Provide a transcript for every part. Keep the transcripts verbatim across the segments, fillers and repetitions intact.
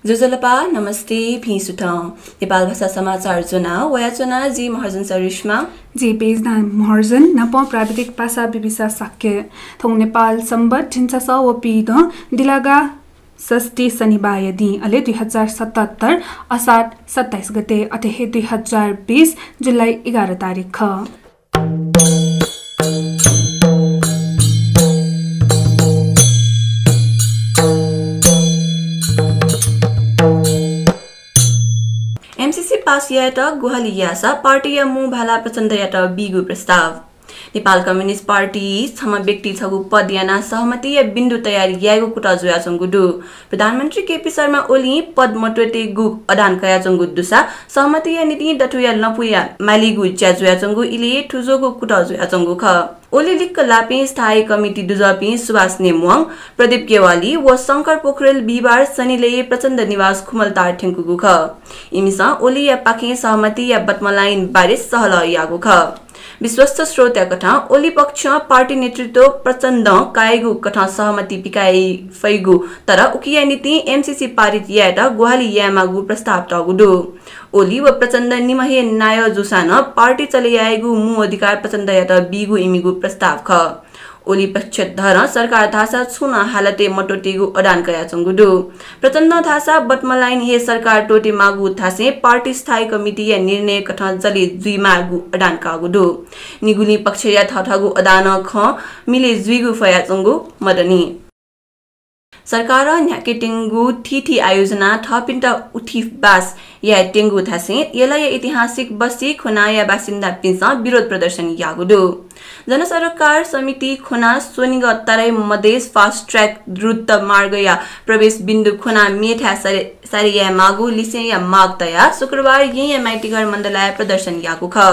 ज्वजलपा, नमस्ते, भिं सुथं। नेपाल भाषा समाचार ज्वना वयाच्वना जि महर्जन सरिश्मा। जि बेजदान महर्जन, नापं प्राविधिक पासा बिबिसा शाक्य। थौं नेपाल संवत् झिंछसः व पीदँ दिलागा षष्ठी शनिबाःया दिं, अले दुई हजार सतहत्तर असार सत्ताइस गते, अथे हे दुई हजार बीस जुलाई एघार तारिख खः। एमसीसी पास यायेत ग्वाहालि याःसा पार्टीया मू भाला प्रचण्डयात बीगु प्रस्ताव। नेपाल कम्युनिस्ट पार्टी छम्ह व्यक्ति छगू पद यानाः सहमतिया बिन्दु तयार यायेगु कुतः जुयाच्वंगु दु। प्रधानमन्त्री केपी शर्मा ओलीं पद मत्वःतेगु अडान कयाच्वंगु दुसा सहमतिया निंतिं दथुया लँपुया मालीगु ज्या जुयाच्वंगु इलय् थुज्वःगु कुतः जुयाच्वंगु खः। ओली लिक्क लापे स्थायी कमिटी दुजःपिं सुभाष नेम्वाङ, प्रदीप ज्ञवाली व शंकर पोखरेल बिहिबार सनिलय् प्रचण्ड निवास खुमलटार थ्यंकूगु खः। इमिसं ओलीया पाखें सहमतिया bottom line बारे सहलह याःगु खः। विश्वस्त स्रोतया कथं ओली पक्षं पार्टी नेतृत्व प्रचण्डं कायेगु कथं सहमति पिकाये फइगु, तर उकिया निंतिं एमसीसी पारित यायेत ग्वाहालि यायेमाःगु प्रस्ताव तःगु दु। ओली व प्रचण्ड निम्ह हे नायः जूसां नं पार्टी चले यायेगु मू अधिकार प्रचण्डयात बीगु इमिगु प्रस्ताव खः। ओली पक्षधरं सरकार धाःसा छुं नं हालतय् मत्वःतेगु अडान कयाच्वंगु दु। प्रचण्डं धाःसा bottom line हे सरकार त्वःतेमाःगु धासें पार्टी स्थायी कमिटीया निर्णय कथं चले जुइमाःगु अडान काःगु दु। निगुलिं पक्षया थःथःगु अडानं खँ मिले जुइगु फयाच्वंगु मदुनि। सरकारं न्ह्याकेत्यंगु थीथी आयोजनां थःपिन्त उथिबास यायेत्यंगु धासें यलया ऐतिहासिक बस्ती खोनाया बासिन्दापिन्सं विरोध प्रदर्शन याःगु दु। जनसरोकार समिति खोनां स्वनिगः तराई मधेस fast track द्रुत मार्गया प्रवेश बिन्दु खोनां मेथाय् सारे, सारे यायेमाःगु लिसेंया माग तयाः शुक्रबार येँया माइतीघर मण्डलाय् प्रदर्शन याःगु खः।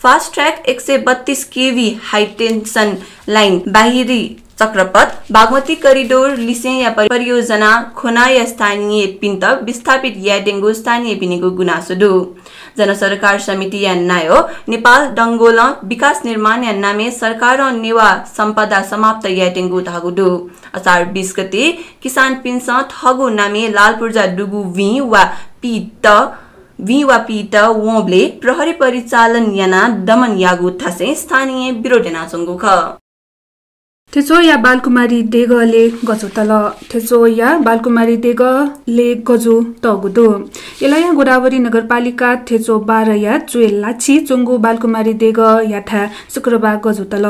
Fast track एक सय बत्तीस केभी high tension line बाहिरी चक्रपथ, बागमती करिडोर लिसेंया परि-, परियोजना खोनाया स्थानीयपिन्त विस्थापित यायेत्यंगु स्थानीयपिनिगु गुनासो दु। जनसरोकार समितिया नायः नेपाल डंगोलं विकास निर्माणया नामय् सरकारं नेवाः सम्पदा समाप्त यायेत्यंगु धाःगु दु। असार बीस गते किसानपिन्सं थःगु नामय् लालपुर्जा दुगु वीं वा पीत, वीं वा पीत वंबलय् प्रहरी परिचालन यानाः दमन याःगु धासें स्थानीयं विरोध यानाच्वंगु खः। थ्यच्वःया बालकुमारी देगलय् गजू तल। थ्यच्वःया बालकुमारी देगलय् गजू तःगु दु। यलया गोदावरी नगरपालिका थ्यच्वः बाह्रया च्वय् लाछि च्वंगु बालकुमारी देगःयाथाय् शुक्रबार गजू तल।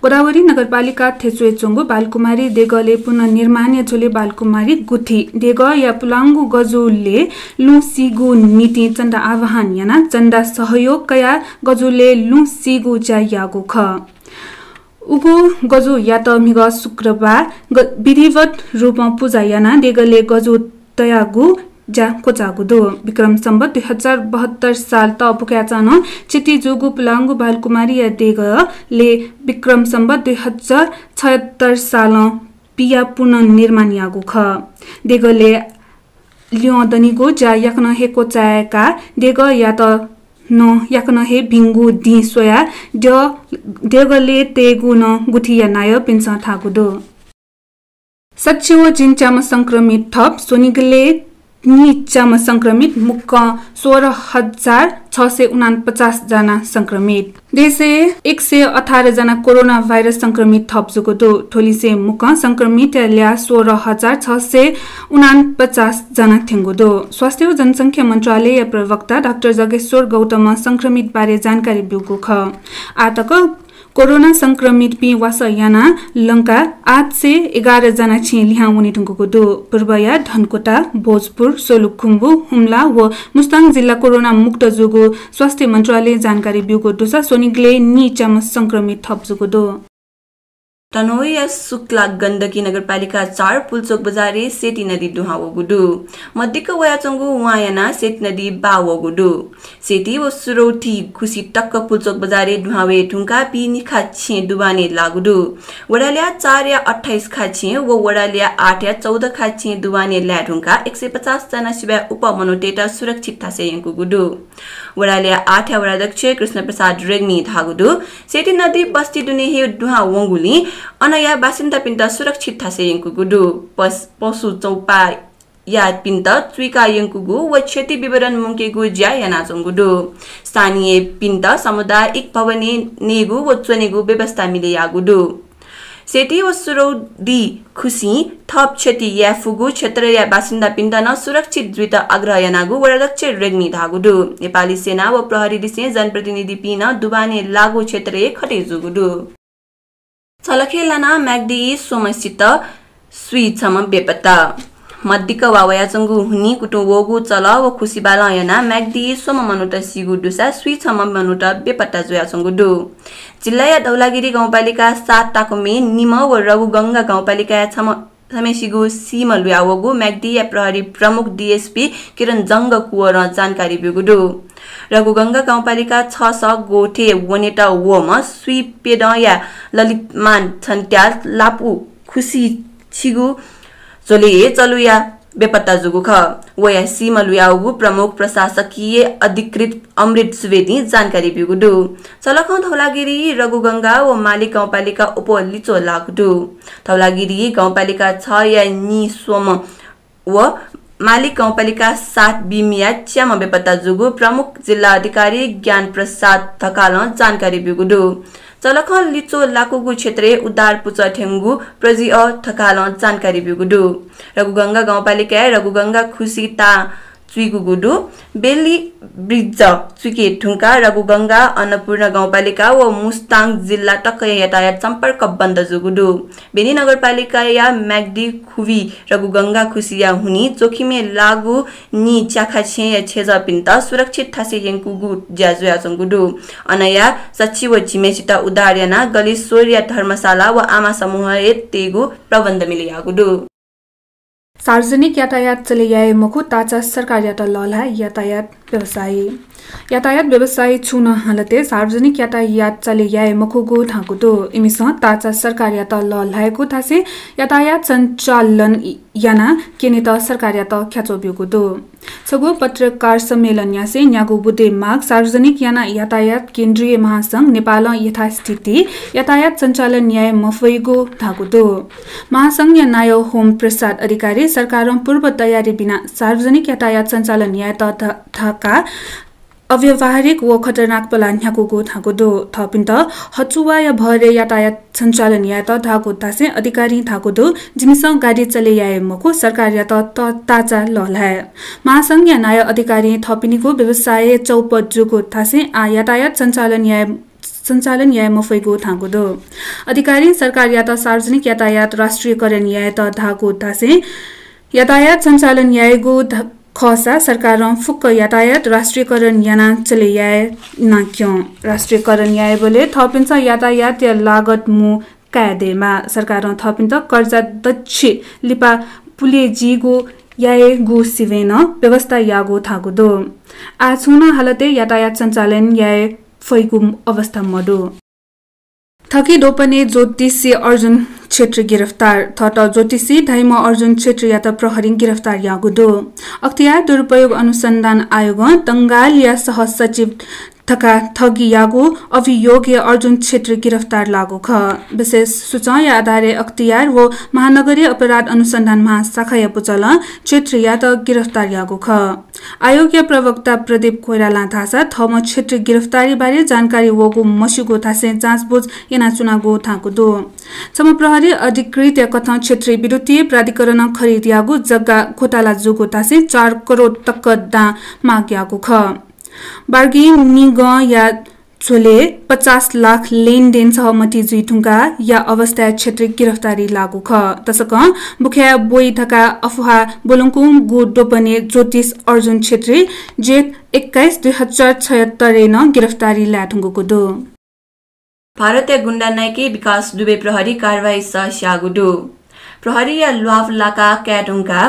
गोदावरी नगरपालिका थ्यच्वय् च्वंगु बालकुमारी देगलय् पुनर्निर्माणया झ्वलय् बालकुमारी गुथि देगःया पुलांगु गजुलय् लुँ सीगु निंतिं चन्दा आह्वान यानाः चन्दा सहयोग कयाः गजुलय् लुँ सीगु ज्या याःगु खः। उगु गजुयात म्हिगः शुक्रबार ग-, विधिवत रूपं पुजा यानाः देगलय् गजु तयागु ज्या क्वचाःगु दु। विक्रम सम्वत दुई हजार बहत्तर साल तःपुखय् चान्हय् क्षति जूगु पुलांगु बालकुमारीया देगलय् विक्रम सम्वत दुई हजार छयत्तर सालं पियाः पुनर्निर्माण याःगु खः। देगलय् ल्यं दनिगु ज्या याकनं हे क्वचाय्काः देगःयात नं याकनं हे भिंगु दिं स्वयाः द्यः, देगलय् तयेगु नं गुथिया नायःपिन्सं धाःगु दु। सच्छि व झिंच्याम्ह संक्रमित थप। स्वनिगलय् नीच्याम्ह संक्रमित मुक्कं सोह्र हजार छ सय उनापचास जना संक्रमित। देशय् एक सय अठार जना कोरोना भाइरस संक्रमित थप जूगु दु। थ्वलिसें मुक्कं संक्रमितया ल्याः सोह्र हजार छ सय उनापचास जना थ्यंगु दु। स्वास्थ्य व जनसंख्या मन्त्रालयया प्रवक्ता डाक्टर जगेश्वर गौतमं संक्रमित बारे जानकारी ब्यूगु खः। आः तक कोरोना संक्रमितपिं वासः यानाः लंकाः आठ सय एघार जना छेँ लिहां वने धुंकूगु दु। पूर्वया धनकुटा, भोजपुर, सोलुखुम्बु, हुम्ला व मुस्ताङ जिल्ला कोरोना मुक्त जूगु स्वास्थ्य मन्त्रालयं जानकारी ब्यूगु दुसा स्वनिगलय् नीच्याम्ह संक्रमित थप जूगु दु। तनहुँया शुक्ला गण्डकी नगरपालिका चार पुल्चोक बजारय् सेती नदी दुहां वःगु दु। मदिक्क वयाच्वंगु वां यानाः सेती नदी बाः वःगु दु। सेती व सुरौथी खुसि तक्क पुल्चोक बजारय् दुहां वये धुंकाः पीनिखा छेँ दुबानय् लाःगु दु। वडा ल्याः चारया अट्ठाइस खा छेँ व वडा ल्याः आठया चौध खा छेँ दुबानय् लाये धुंकाः एक सय पचास जना सिबय् उप्वः मनूतय्त सुरक्षित थासय् यंकूगु दु। वडा ल्याः आठया वडाध्यक्ष कृष्णप्रसाद रेग्मीं धाःगु दु, सेती नदी बस्ती दुने हे दुहां वंगुलिं अनया बासिन्दापिन्त सुरक्षित थासय् यंकूगु दु। पस-, पशु चौपाः याःपिन्त चुइका यंकूगु व क्षति विवरण मुंकेगु ज्या यानाच्वंगु दु। स्थानीयपिन्त सामुदायिक भवनय् नयेगु व च्वनेगु व्यवस्था मिले याःगु दु। सेती व सुरौदी खुसिं थप क्षति याये फुगु क्षेत्रया बासिन्दापिन्त नं सुरक्षित जुइत आग्रह यानागु वडाध्यक्ष रेग्मी धाःगु दु। नेपाली सेना व प्रहरीलिसें जनप्रतिनिधिपिं नं दुबाने लागू क्षेत्रय् खटे जूगु दु। छलखे लानाः म्याग्दी स्वम्हसित स्वीछम्ह बेपत्ता। मदिक्क वा वयाच्वंगु हुनिं कुतुं वःगु चलः व खुसिबालं यानाः म्याग्दी स्वम्ह मनूत सीगु दुसा स्वीछम्ह मनूत बेपत्ता जुयाच्वंगु दु। जिल्लाया धौलागिरी गाउँपालिका सात ताकुमय् निम्ह व रघुगंगा गाउँपालिकाया छम्ह छम्हेसिगु सीम्ह लुयावःगु म्याग्दीया प्रहरी प्रमुख डिएसपी किरण जंग कुँवरं जानकारी ब्यूगु दु। रघुगंगा गाउँपालिका छ स गोठे वनेत वःम्ह स्वीप्यदँया ललितमान छन्त्याल लापु खुसी छिगु झ्वलय् चलुया बेपत्ता जूगु खः। वया सीम्ह लुयावःगु प्रमुख प्रशासकीय अधिकृत अमृत सुवेदीं जानकारी ब्यूगु दु। चलखं धौलागिरी रघुगंगा व मालिक गाउँपालिका उप लिचो लाःगु दु। धौलागिरी गाउँपालिका छ या नीस्वम्ह व मालिक गाउँपालिका सात बिमया च्याम्ह बेपत्ता जूगु प्रमुख जिल्ला अधिकारी ज्ञान प्रसाद ढकालं जानकारी ब्यूगु दु। चलखं लिचो लाकूगु क्षेत्रय् उद्धार पुचः थ्यंगु प्रजिअ ढकालं जानकारी ब्यूगु दु। रघुगंगा गाउँपालिकाय् रघुगंगा खुसी तां चुइकूगु दु। बेली ब्रिज चुइके धुंकाः रघुगंगा, अन्नपूर्ण गाउँपालिका व मुस्ताङ जिल्ला तकया यातायात सम्पर्क बन्द जूगु दु। बेनी नगरपालिकाया म्याग्दी खुवी रघुगंगा खुसिया हुनिं जोखिमय् लाःगु नीच्याखा छेँया छेँजःपिन्त सुरक्षित थासय् यंकूगु ज्या जुयाच्वंगु दु। अनया सछि व झिम्हेसित उद्धार यानाः गलेश्वरया धर्मशाला व आमा समूहय् तयेगु प्रबन्ध मिले याःगु दु। सार्वजनिक यातायात चले याये मखु, ताचा सरकारयात लःल्हाये यातायात व्यवसायी। यातायात व्यवसायी छुं नं हालतय् सार्वजनिक यातायात चले याये मखुगु धाःगु दु। इमिसं ताचा सरकारयात लःल्हायेगु धासें यातायात सञ्चालन याना क्यनेत सरकारयात ख्याच्वः ब्यूगु दु। छगू पत्रकार सम्मेलन यासें न्यागू बुँदे माग सार्वजनिक याना यातायात केन्द्रीय महासंघ नेपालं यथास्थिति यातायात सञ्चालन याये मफइगु धाःगु दु। महासंघया नायः होम प्रसाद अधिकारी सरकारं पूर्व तयारी बिना सार्वजनिक यातायात सञ्चालन यायेत ध-, धकाः अव्यावहारिक व खतरनाक पलाः न्ह्याकूगु धाःगु दु। थःपिन्त हचुवाया भरय् यातायात सञ्चालन यायेत धाःगु धासें अधिकारीं धाःगु दु, जिमिसं गाडी चले याये मखु, सरकारयात त-, ताचा लःल्हाये। महासंघया नायः अधिकारीं थःपिनिगु व्यवसाय चौपट जूगु धासें आः यातायात सञ्चालन याये, सञ्चालन याये मफइगु धाःगु दु। अधिकारीं सरकारयात सार्वजनिक यातायात राष्ट्रियकरण यायेत धाःगु धासें यातायात सञ्चालन यायेगु ध-, खःसा सरकारं फुक्क यातायात राष्ट्रियकरण यानाः चले याये नाक्यं। राष्ट्रियकरण यायेबलय् थःपिन्सं यातायातया लागत मू काये दयेमाः। सरकारं थःपिन्त कर्जा दच्छि लिपा पुले जीगु यायेगु सिबें नं व्यवस्था याःगु धाःगु दु। आः छुं नं हालतय् यातायात सञ्चालन याये फइगु अवस्था मदु। थगि द्वपनय् ज्योतिषी अर्जुन छेत्री गिरफ्तार। थःत ज्योतिषी धाइम्ह अर्जुन छेत्रीयात प्रहरीं गिरफ्तार याःगु दु। अख्तियार दुरुपयोग अनुसन्धान आयोगं तंगालया सहसचिव धकाः थगियागु अभियोगय् अर्जुन छेत्री गिरफ्तार लाःगु खः। विशेष सुचंया आधारय् अख्तियार व महानगरीय अपराध अनुसन्धान महाशाखाया पुचलं छेत्रीयात गिरफ्तार याःगु खः। आयोगया प्रवक्ता प्रदीप कोइरालां धाःसा थःम्हं छेत्री गिरफ्तारी बारे जानकारी वःगु मस्यूगु धासें जाँचबुझ यानाच्वनागु धाःगु दु। छम्ह प्रहरी अधिकृतया कथं छेत्री विद्युतीय प्राधिकरणं खरिद याःगु जग्गा घोटाला जूगु धासें चार करोड तक दां माग याःगु खः। बार्गेनिङया झ्वलय् पचास लाख लेनदेन सहमति जुइ धुंकाः या अवस्थाय् छेत्री गिरफ्तारी लाःगु खः। तसकं बुखँय् ब्वइ धकाः अफवाह ब्वलंकूगु द्वपनय् ज्योतिष अर्जुन छेत्री जेठ एक्काइस दुई हजार छयहत्तरय् नं गिरफ्तारी लाये धुंकूगु दु। भारतया गुण्डा नायके विकास दुबे प्रहरी कारवाही सः स्याःगु दु। प्रहरीया ल्वाभ लाकाः काये धुंकाः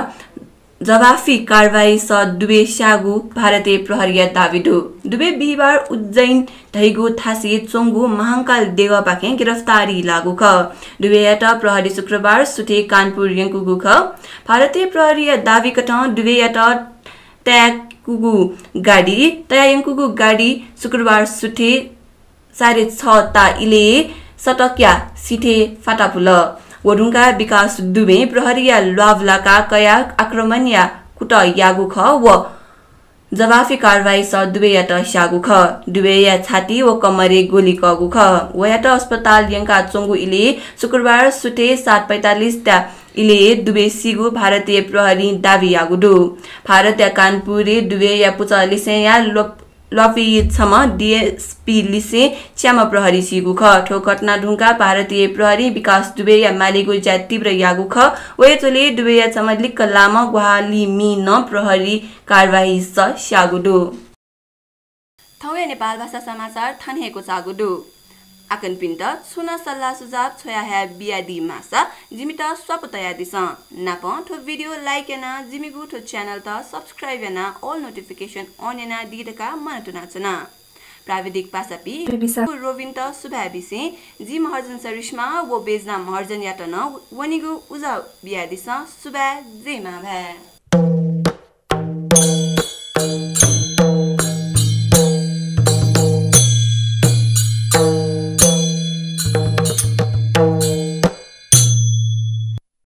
जवाफी कारवाही सः दुबे स्याःगु भारतीय प्रहरीया दाबी दु। दुबे बिहिबार उज्जैन धइगु थासय् च्वंगु महांकाल देगःपाखें गिरफ्तारी लाःगु खः। दुबेयात प्रहरी शुक्रबार सुथय् कानपुर यंकूगु खः। भारतीय प्रहरीया दाबी कथं दुबेयात तयाकूगु गाडी, तया यंकूगु गाडी शुक्रबार सुथय् साढे छ ता इलय् सतकया सिथय् फातापुल। व धुंकाः विकास दुबें प्रहरीया ल्वाभ लाकाः कयाः आक्रमणया कुतः याःगु खः व जवाफी कारवाहीस दुबेयात स्याःगु खः। दुबेया छाती व कम्मरय् गोली कःगु खः। वयात अस्पताल यंकाच्वंगु इलय् शुक्रबार सुथय् सात पैंतालिसया इलय् दुबे सीगु भारतीय प्रहरीं दाबी याःगु दु। भारतया कानपुरय् दुबेया पुचःलिसेंया ल्व-, ल्वापि छम्ह DSP लिसें च्याम्ह प्रहरी सीगु खः। थ्व घटना धुंकाः भारतीय प्रहरीं विकास दुबेया मालेगु ज्या तीव्र याःगु खः। वया झ्वलय् दुबेया छम्ह लिक्क लामं ग्वाहालि मिं नं प्रहरी कारवाहीस स्याःगु दु। थौंया नेपाल भाषा समाचार थन हे क्वचाःगु दु। आकनपिन्त छुं नं सल्लाह सुझाव छ्वयाहये बियादी माःसा जिमित स्वापू तयादिसँ। नापं थ्व video like यानाः जिमिगु थ्व channel त subscribe यानाः all notification on यानादी धकाः मनंतुनाच्वना। प्राविधिक पासापिं रोबिनत सुभाय् बिसें जि महर्जन सरिश्मा व बेजना महर्जनयात नं वनेगु उजं बियादिसँ। सुभाय्, जय मांभाय्।